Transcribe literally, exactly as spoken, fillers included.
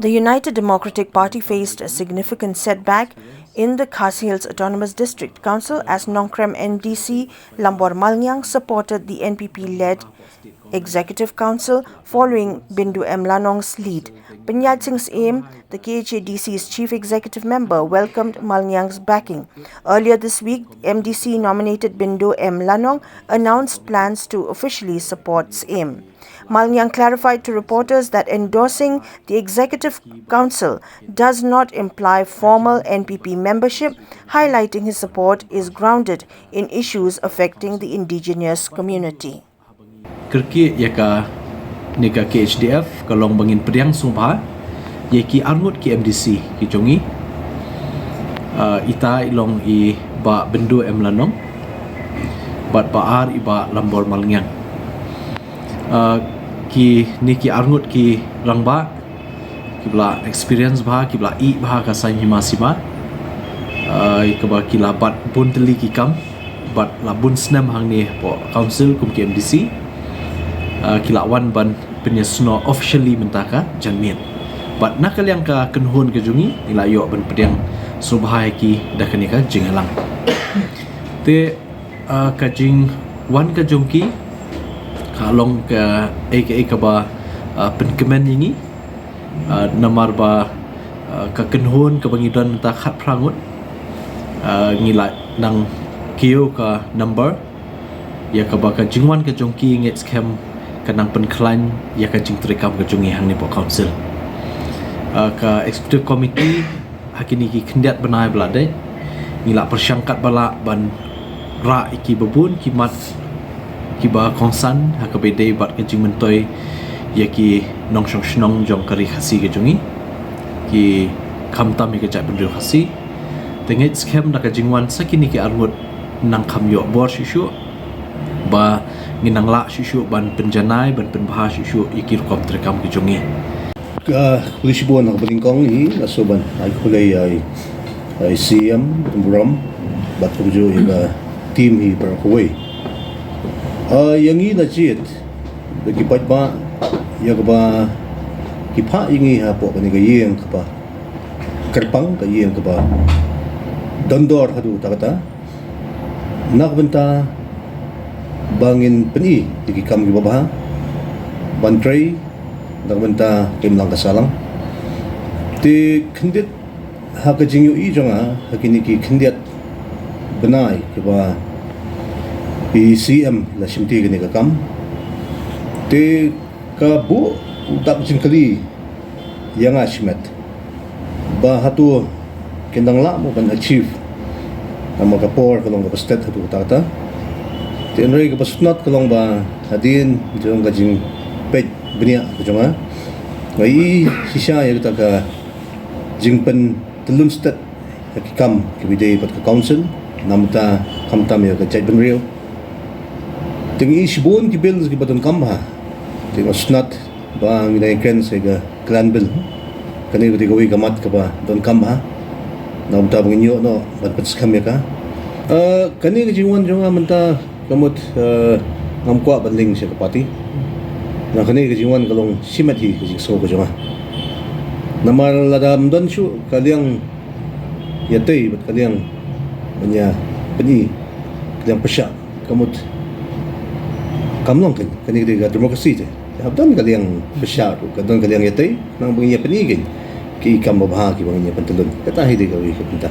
The United Democratic Party faced a significant setback in the Khasi Hills Autonomous District Council as Nongkrem M D C Lambor Malngiang supported the N P P-led Executive Council following Bindu M Lanong's lead. Pynyaid Singh Syiem, the K H A D C's Chief Executive Member, welcomed Malngiang's backing. Earlier this week, M D C nominated Bindu M Lanong announced plans to officially support Syiem. Malngiang clarified to reporters that endorsing the Executive Council does not imply formal N P P membership, highlighting his support is grounded in issues affecting the indigenous community. Kyrkieh ïa kane ka K H D F ka long ba ngin pdiang sngewbha ïa ki arngut ki M D C ki jong ngi. Ah, ita i long i Bah Bindu M Lanong bad Bah ar i Bah Lambor Malngiang. Ah, kine ki arngut ki rangbah kiba la experience bha, kiba la ïeh bha ka saiñ hima sima. Ah, kaba ki la bat bun tylli ki kam bad la bun snem hangne hapoh council kum ki M D C. Ah, ki la wan ban pynïasnoh officially mynta ka janmiet. Bad na ka liang ka kynhun ka jong ngi, ngi la ïoh ban pdiang sngewbha ïa ki da kane ka jingïalang. Te, ah, ka jingwan ka jong ki ka long kaei kaei kaba, ah, pynkmen ïa ngi. Ah, namar ba, ah, ka kynhun kaba ngi don mynta khatphra ngut. Ah, ngi la nang kiew ka number ïa kaba ka jingwan ka jong ki ngeit skhem ka nang pynkhlaiñ ïa ka jingtrei kam ka jong ngi hangne hapoh council. Ah, ka executive committee ha kine ki khyndiat bnai ba la dei ngi la pyrshang katba lah ban rah ïa kiba bun ki mat kiba kongsan ha kaba ïadei bad ka jingmyntoi ïa ki nongshong shnong jong ka ri Khasi ka jong ngi, ki khamtam ïa ka jaitbynriew Khasi. Te ngeit skhem da ka jingwan sa kine ki arngut nang kham ïoh bor shuh shuh ba ngin nang lah shuh shuh ban pynjanai, ban pynbha shuh shuh ïa ki rukom treikam ki jong ngi. Ka khublei shibun ha kaba nyngkong hi nga sngewbha ban ai khublei ïa i C M Tymburom bad kumjuh ïa ka team hi baroh kawei. Ah, ïa ngi la jied da ki paidbah ïa kaba ki phah ïa ngi hapoh kane ka ïing kaba kyrpang, ka ïing kaba don dor haduh katta katta. Na ka bynta ba ngin pyni ïa ki kam kiba bha ban trei na ka bynta ka imlang ka sahlang. Te khyndiat ha ka jingïohi jong nga ha kine ki khyndiat bnai kiba i C M la shimti kane ka kam. Te ka buh uta ka jingkylli ïa nga shimet ba hato kin dang lah mo ban achieve. Namar ka por ka long kaba stet haduh katta katta. Te hynrei kaba sngewtynnat ka long ba hadien jong ka jingpeit bniah ka jong nga, nga ïohi shisha ïa kata ka jingpyntyllun stet ha ki kam kiba ïadei bad ka council, na ka bynta khamtam ïa ka jaitbynriew. Te ngi ïohi shibun ki bills kiba donkam bha. Te nga sngewtynnat ba ngi dang ïakren sa ïa ka clan bill. Kane ka dei kawei ka mat kaba donkam bha. Na ka bynta ba ngin ïoh noh ban pynskhem ïa ka. Eh, kane ka jingwan jong nga mynta ka mut, eh, ngam kwah ban link sha ka party. Na kane ka jingwan ka long shimet hi ka jingsngew ka jong nga. Namar lada ym don shuh ka liang ïatei bad ka liang ban ïa pyni, ka liang pyrshah. Ka mut kam long kane, kane ka dei ka democracy te. Hap don ka liang pyrshah ruh, ka don ka liang ïatei, khnang ba ngin ïa pyni kane ki kam babha kiba ngin ïa pyntyllun. Kata hi dei kawei ka bynta.